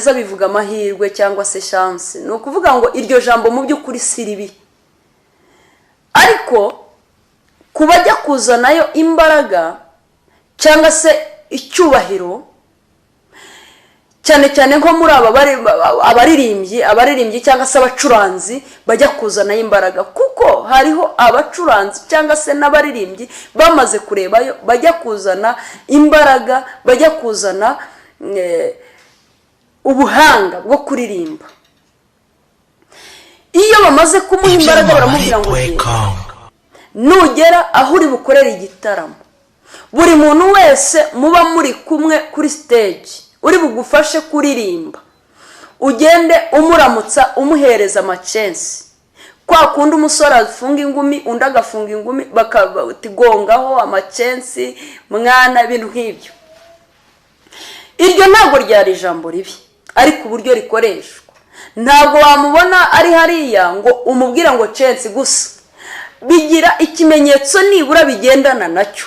Bivuga amahirwe cyangwa se chance. Ni ukuvuga ngo iryo jambo mu by'ukuri si ribi, ariko ku bajya kuzanayo imbaraga cyangwa se icyubahiro, cyane cyane nko muri aba abaririmbyi cyangwa se abacuranzi bajya kuzanayo imbaraga, kuko hariho abacuranzi cyangwa se n'abaririmbyi bamaze kurebayo, bajya kuzana imbaraga, bajya kuzana ubuhanga bwo kuririmba. Iyo bamaze kumuha imbaraga, baramubwira ngo: Ibyamamare.com. "Nugera aho uri bukorere igitaramo, buri muntu wese muba muri kumwe kuri stage uri bugufashe kuririmba, ugende umuramutsa, umuhereza amacensi." Kwa kundi umusore afunga ingumi, undi agafunga ingumi, bakatigongaho amacensi, mwana, ibintu nk'ibyo. Iryo ntabwo ryari ijambo ribi, ariko uburyo rikoreshwa, ntabwo wamubona ari hariya ngo umubwire ngo censi gusa. Bigira ikimenyetso nibura bigendana nacyo.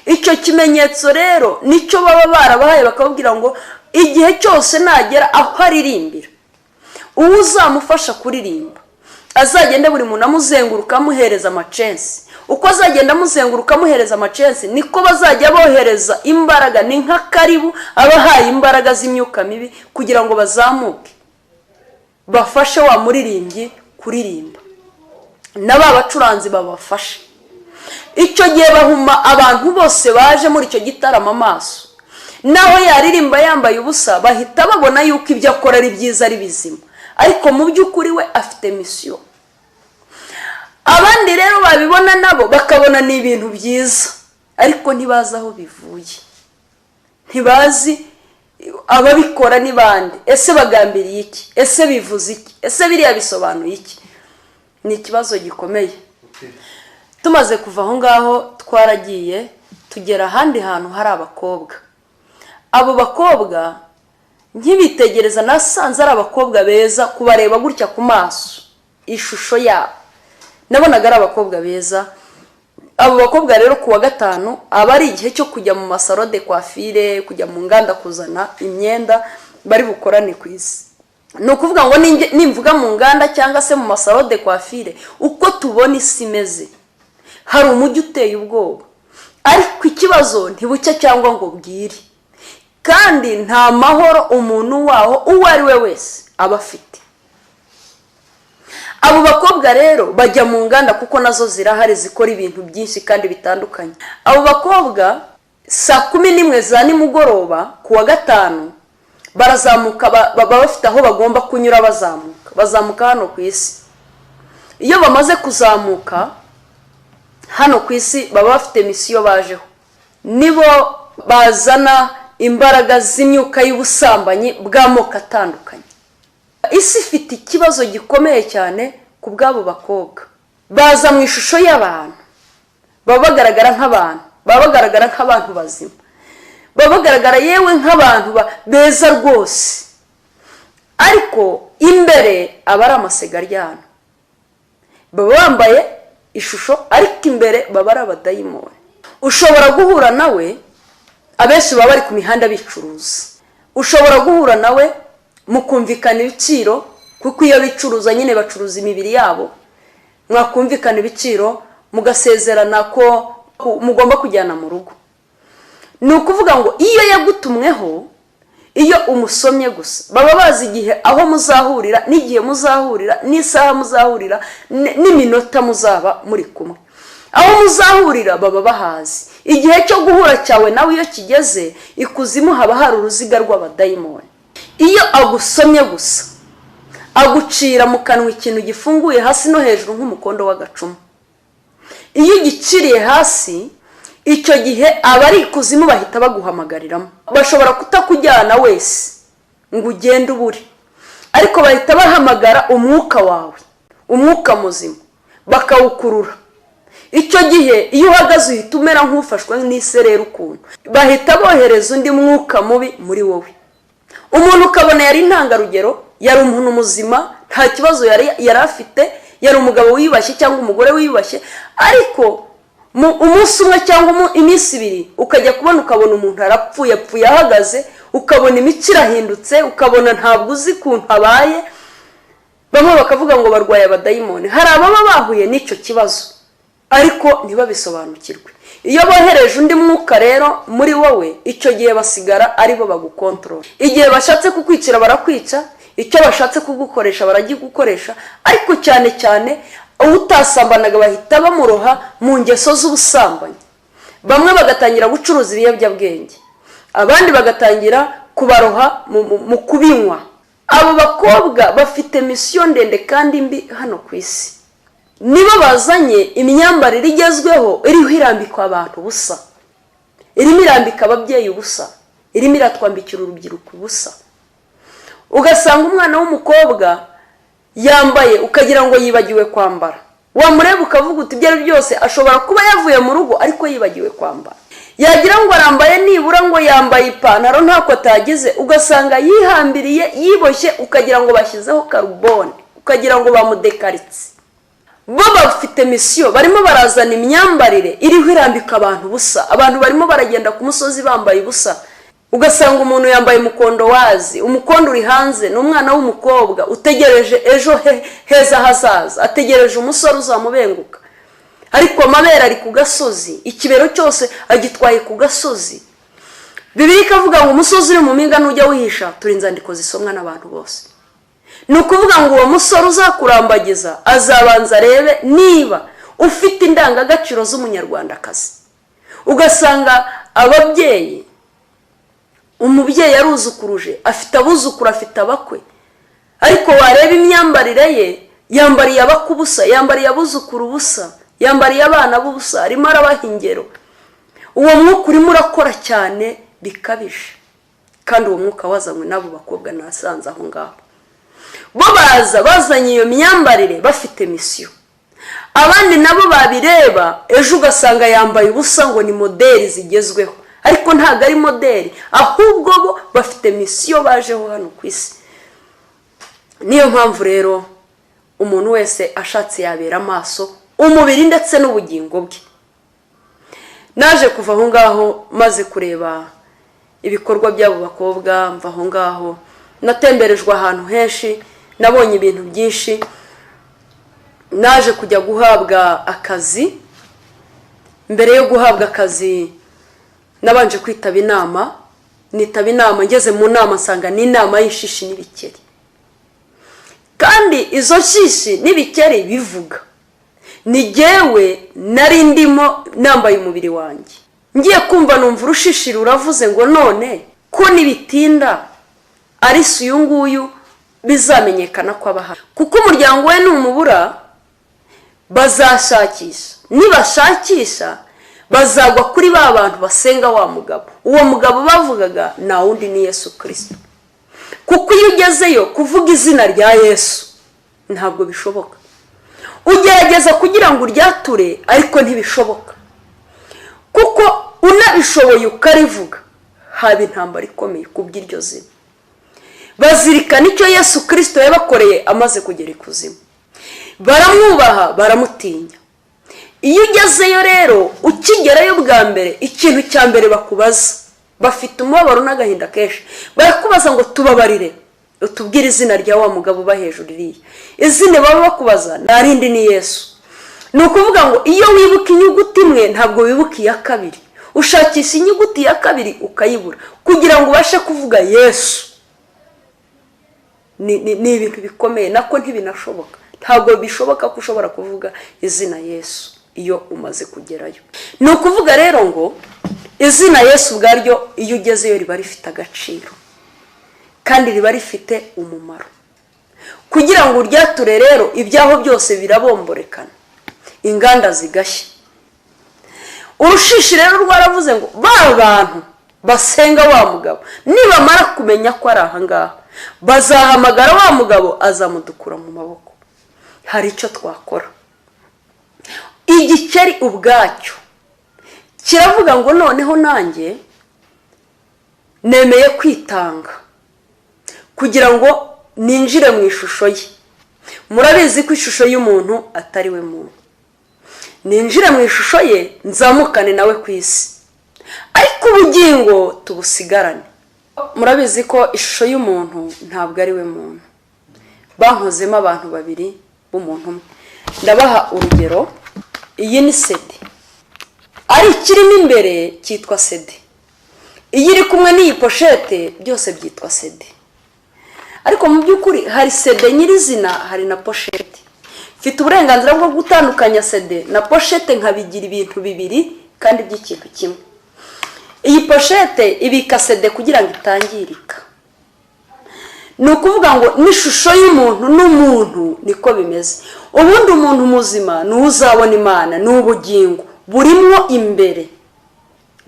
Icyo kimenyetso rero nicyo baba barabahaye, bakababwira ngo igihe cyose nagera aho aririmbira, uwo uzamufasha kuririmba azagende buri muntu amuzenguruka, amuhereza amacensi. Uko azagenda amuzenguruka, amuhereza amacensi, niko bazajya bohereza imbaraga. Ni nk'akaribu abahaye imbaraga z'imyuka mibi kugira ngo bazamuke, bafashe wa muririmbyi kuririmba, na ba bacuranzi babafashe. Icyo gihe bahuma abantu bose baje muri icyo gitaramo amaso. Naho yaririmba yambaye ubusa, bahita babona yuko ibyo akora ari byiza, ari bizima, ariko mu by'ukuri we afite mission. Abandi rero babibona nabo bakabona ni ibintu byiza, ariko ntibazi aho bivuye, ntibazi ababikora ni bande. Ese bagambiriye iki? Ese bivuze iki? Ese biriya bisobanuye iki? Ni ikibazo gikomeye. Tumaze kuva aho ngaho, twaragiye tugera ahandi hantu hari abakobwa. Abo bakobwa nkibitegereza, nasanze ari abakobwa beza. Kubareba gutya ku maso, ishusho yabo, nabonaga ari abakobwa beza. Abo bakobwa rero, ku wa gatanu aba ari igihe cyo kujya mu ma salon de coiffure, kujya mu nganda kuzana imyenda bari bukorane ku isi. Ni ukuvuga ngo nimvuga mu nganda cyangwa se mu ma salon de coiffure, uko tubona isi imeze, hari umujyi uteye ubwoba, ariko ikibazo ntibucya cyangwa ngo bwire, kandi nta mahoro umuntu waho uwo ari we wese aba afite. Abo bakobwa rero bajya mu nganda, kuko nazo zirahari, zikora ibintu byinshi kandi bitandukanye. Abo bakobwa saa 11 za nimugoroba ku wa gatanu barazamuka, baba bafite aho bagomba kunyura bazamuka. Bazamuka hano ku isi. Iyo bamaze kuzamuka hano ku isi, baba bafite mission bajeho. Nibo bazana imbaraga z'imyuka y'ubusambanyi bw'amoko atandukanye. Isi ifite ikibazo gikomeye cyane ku bw'abo bakobwa. Baza mu ishusho y'abantu, baba bagaragara nk'abantu, baba bagaragara nk'abantu bazima, baba bagaragara yewe nk'abantu beza rwose, ariko imbere aba ari amasegaryano. Baba bambaye ishusho, ariko imbere baba ari abadayimoni. Ushobora guhura nawe, abenshi baba bari ku mihanda bicuruza. Ushobora guhura nawe mukumvikana ibiciro, kuko iyo bicuruza nyine bacuruza imibiri yabo. Mwakumvikana ibiciro, mugasezerana ko mugomba kujyana mu rugo. Ni ukuvuga ngo iyo yagutumweho, iyo umusomye gusa, baba bazi igihe aho muzahurira, n'igihe muzahurira, n'isaha muzahurira, n'iminota muzaba muri kumwe. Aho muzahurira baba bahazi. Igihe cyo guhura cyawe nawe iyo kigeze, ikuzimu haba hari uruziga rw'abadayimoni. Iyo agusomye gusa, agucira mu kanwa ikintu gifunguye hasi no hejuru nk'umukondo w'agacuma. Iyo ugiciriye hasi, icyo gihe abari ikuzimu bahita baguhamagariramo. Bashobora kutakujyana wese ngo ugende ubure, ariko bahita bahamagara umwuka wawe, umwuka muzima, bakawukurura. Icyo gihe iyo uhagaze, uhita umera nk'ufashwe n'isereri ukuntu. Bahita bohereza undi mwuka mubi muri wowe. Umuntu ukabona yari intangarugero, yari umuntu muzima, nta kibazo yari afite, yari umugabo wiyubashye cyangwa umugore wiyubashye, ariko Umunsi umwe cyangwa iminsi ibiri ukajya kubona ukabona umuntu arapfuye, apfuye ahagaze, ukabona imico irahindutse, ukabona ntabwo uzi ukuntu abaye. Bamwe bakavuga ngo barwaye abadayimoni. Hari ababa bahuye n'icyo kibazo ariko ntibabisobanukirwe. Iyo bohereje undi mwuka rero muri wowe, icyo gihe basigara aribo bagukontorora. Igihe bashatse kukwicira barakwica, icyo bashatse kugukoresha baragigukoresha, ariko cyane cyane utasambanaga bahita bamuroha mu ngeso z'ubusambanyi. Bamwe bagatangira gucuruza ibiyobyabwenge, abandi bagatangira kubaroha mu kubinywa. Abo bakobwa bafite misiyo ndende kandi mbi hano ku isi. Nibo bazanye imyambarire igezweho iriho irambikwa abantu ubusa, irimo irambika ababyeyi ubusa, irimo iratwambikira urubyiruko ubusa. Ugasanga umwana w'umukobwa yambaye ukagira ngo yibagiwe kwambara, wamureba ukavuga uti ibyo ari byose ashobora kuba yavuye mu rugo ariko yibagiwe kwambara. Yagira ngo arambaye nibura ngo yambaye ipantaro ntako atagize, ugasanga yihambiriye yiboshye, ukagira ngo bashyizeho karubone, ukagira ngo bamudekaritse. Bo bafite misiyo, barimo barazana imyambarire iriho irambika abantu ubusa. Abantu barimo baragenda ku musozi bambaye ubusa, ugasanga umuntu yambaye umukondo wazi, umukondo uri hanze, ni umwana w'umukobwa utegereje ejo heza hazaza, ategereje umusore uzamubenguka, ariko amabere ari ku gasozi, ikibero cyose agitwaye ku gasozi. Bibiliya ikavuga ngo umusozi uri mu mpinga nujya wihisha, turi inzandiko zisomwa n'abantu bose. Ni ukuvuga ngo uwo musore uzakurambagiza azabanza arebe niba ufite indangagaciro z'umunyarwandakazi. Ugasanga ababyeyi, umubyeyi aruzukuruje, afite abuzukuru, afite abakwe, ariko wareba imyambarire ye, yambariye abakwe ubusa, yambariye abuzukuru ubusa, yambariye abana b'ubusa, arimo arabaha ingero. Uwo mwuka urimo urakora cyane bikabije, kandi uwo mwuka wazanywe n'abo bakobwa nasanze aho ngaho. Bo baza bazanye iyo myambarire bafite misiyo. Abandi nabo babireba ejo ugasanga yambaye ubusa ngo ni modeli zigezweho, ariko ntabwo ari modeli, ahubwo bo bafite misiyo bajeho hano ku isi. Niyo mpamvu rero umuntu wese ashatse yabera amaso umubiri ndetse n'ubugingo bwe. Naje kuva aho ngaho maze kureba ibikorwa by'abo bakobwa, mva aho ngaho natemberejwe ahantu henshi, nabonye ibintu byinshi. Naje kujya guhabwa akazi. Mbere yo guhabwa akazi nabanje kwitaba inama, nitaba inama, ngeze mu nama nsanga ni inama y'inshishi n'ibikeri, kandi izo nshishi n'ibikeri bivuga ni jyewe nari ndimo nambaye umubiri wanjye. Ngiye kumva numva urushishi ruravuze ngo none ko nibitinda ari uyu nguyu bizamenyekana ko aba ahari, kuko umuryango we numubura bazashakisha, nibashakisha bazagwa kuri ba bantu basenga wa mugabo. Uwo mugabo bavugaga nta wundi ni Yesu Kirisito. Kuko iyo ugezeyo kuvuga izina rya Yesu ntabwo bishoboka. Ugerageza kugira ngo uryature ariko ntibishoboka, kuko unabishoboye ukarivuga haba intambara ikomeye ku bw'iryo zina. Bazirikana icyo Yesu Kirisito yabakoreye amaze kugera ikuzimu, baramwubaha, baramutinya. Iyo ugezeyo rero, ukigerayo bwa mbere, ikintu cya mbere bakubaza, bafite umubabaro n'agahinda kenshi, barakubaza ngo tubabarire utubwire izina rya wa mugabo uba hejuru iriya. Izina baba bakubaza nta rindi, ni Yesu. Ni ukuvuga ngo iyo wibuka inyuguti imwe ntabwo wibuka iya kabiri, ushakisha inyuguti ya kabiri ukayibura kugira ngo ubashe kuvuga Yesu. Ni ibintu bikomeye, nako ntibinashoboka. Ntabwo bishoboka ko ushobora kuvuga izina Yesu iyo umaze kugerayo. Ni ukuvuga rero ngo izina Yesu ubwaryo iyo ugezeyo riba rifite agaciro kandi riba rifite umumaro. Kugira ngo uryature rero ibyaho byose birabomborekana, inganda zigashya. Urushishi rero rwaravuze ngo ba bantu basenga wa mugabo nibamara kumenya ko ari aha ngaha, bazahamagara wa mugabo azamudukura mu maboko. Hari icyo twakora. Igikeri ubwacyo kiravuga ngo noneho nanjye nemeye kwitanga kugira ngo ninjire mu ishusho ye. Murabizi ko ishusho y'umuntu atari we muntu. Ninjire mu ishusho ye, nzamukane nawe ku isi, ariko ubugingo tubusigarane. Murabizi ko ishusho y'umuntu ntabwo ari we muntu. Bankozemo abantu babiri b'umuntu umwe. Ndabaha urugero: iyi ni CD, ari ikirimo imbere cyitwa CD. Iyo iri kumwe n'iyi pochette, byose byitwa CD. Ariko mu by'ukuri hari CD nyirizina, hari na pochette. Mfite uburenganzira bwo gutandukanya CD na pochette, nkabigira ibintu bibiri kandi by'ikintu kimwe. Iyi pochette ibika CD kugira ngo itangirika. Ni ukuvuga ngo n'ishusho y'umuntu n'umuntu niko bimeze. Ubundi umuntu muzima ni uzabona Imana, ni ubugingo burimo imbere.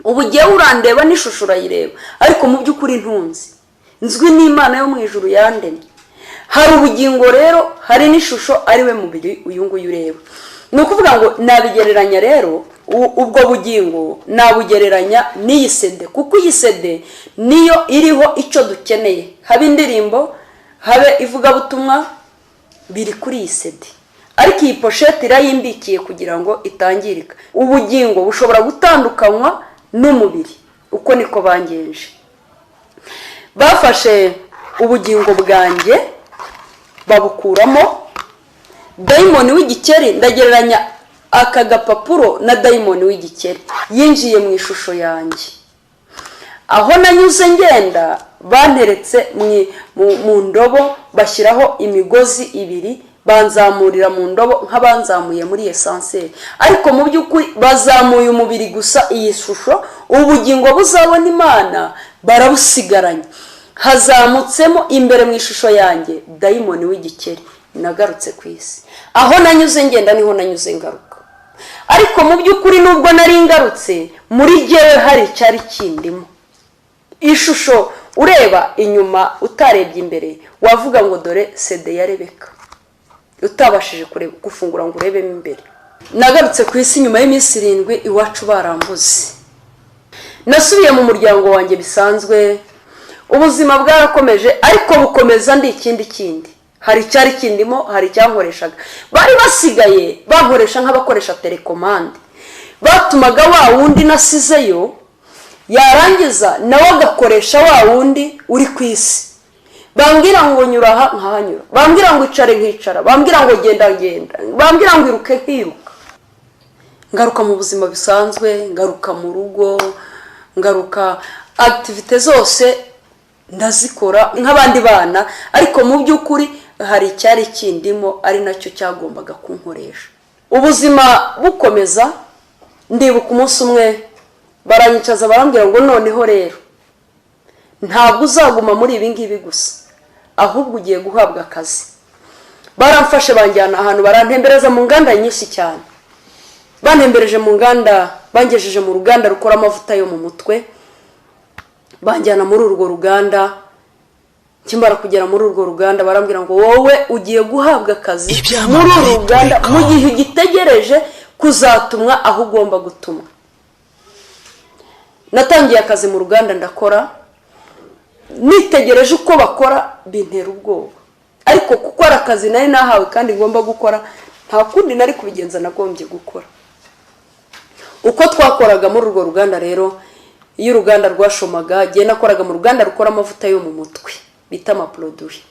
Ubu ugiye urandeba n'ishusho urayireba, ariko mu by'ukuri ntunzi, nzwi n'Imana yo mu ijuru yandemye. Hari ubugingo rero, hari n'ishusho, ari we mubiri uyu nguyu ureba. Ni ukuvuga ngo nabigereranya rero, ubwo bugingo nabugereranya n'iyi CD, kuko iyi CD niyo iriho icyo dukeneye. Habe indirimbo, habe ivugabutumwa, biri kuri iyi CD, ariko iyi pochette irayimbikiye kugira ngo itangirika. Ubugingo bushobora gutandukanywa n'umubiri. Uko niko bangenje. Bafashe ubugingo bwanjye babukuramo dayimoni w'igikeri. Ndagereranya aka gapapuro na dayimoni w'igikeri yinjiye mu ishusho yanjye. Aho nanyuze ngenda, banteretse mu ndobo, bashyiraho imigozi ibiri, banzamurira mu ndobo nk'abanzamuye muri ascenseur. Ariko mu by'ukuri bazamuye umubiri gusa, iyi shusho, ubugingo buzabona Imana barabusigaranye. Hazamutsemo imbere mu ishusho yanjye dayimoni w'igikeri. Nagarutse ku isi, aho nanyuze ngenda niho nanyuze ngaruka. Ariko mu by'ukuri nubwo nari ngarutse, muri jyewe hari icyari kindimo. Ishusho ureba inyuma utarebye imbere, wavuga ngo dore CD ya Rebeka, utabashije kureba, gufungura ngo urebemo imbere. Nagarutse ku isi nyuma y'iminsi 7 iwacu barambuze. Nasubiye mu muryango wanjye bisanzwe, ubuzima bwarakomeje, ariko bukomeza ndi ikindi kindi. Hari icyari kindimo, hari icyankoreshaga. Bari basigaye bankoresha nk'abakoresha télécommande. Batumaga wa wundi nasizeyo, yarangiza nawe agakoresha wa wundi uri ku isi. Bambwira ngo nyura aha, nkahanyura. Bambwira ngo icare, nkicara. Bambwira ngo genda, ngenda. Bambwira ngo iruke, nkiruka. Ngaruka mu buzima busanzwe, ngaruka mu rugo, ngaruka activités zose ndazikora nk'abandi bana. Ariko mu by'ukuri hari icyari kindimo, ari nacyo cyagombaga kunkoresha. Ubuzima bukomeza. Ndibuka umunsi umwe baranyicaza, barambwira ngo noneho rero ntabwo uzaguma muri ibi ngibi gusa, ahubwo ugiye guhabwa akazi. Baramfashe banjyana ahantu, barantembereza mu nganda nyinshi cyane. Bantembereje mu nganda, bangejeje mu ruganda rukora amavuta yo mu mutwe. Banjyana muri urwo ruganda. Nkimara kugera muri urwo ruganda, barambwira ngo wowe ugiye guhabwa akazi muri uru ruganda mu gihe ugitegereje kuzatumwa aho ugomba gutumwa. Natangiye akazi mu ruganda, ndakora. Nitegereje uko bakora, bintera ubwoba. Ariko kuko ari akazi nari nahawe kandi ngomba gukora, nta kundi nari kubigenza, nagombye gukora. Uko twakoraga muri urwo ruganda rero, iyo uruganda rwashomaga, igihe nakoraga mu ruganda rukora amavuta yo mu mutwe bita amaproduits,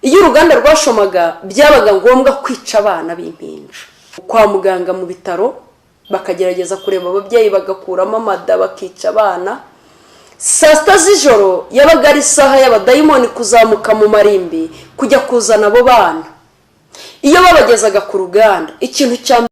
iyo uruganda rwashomaga byabaga ngombwa kwica abana b'impinja. Kwa muganga mu bitaro bakagerageza kureba ababyeyi, bagakuramo amada, bakica abana. Saa 6 z'ijoro yabaga ari isaha y'abadayimoni kuzamuka mu marimbi kujya kuzana abo bana. Iyo babagezaga ku ruganda, ikintu cya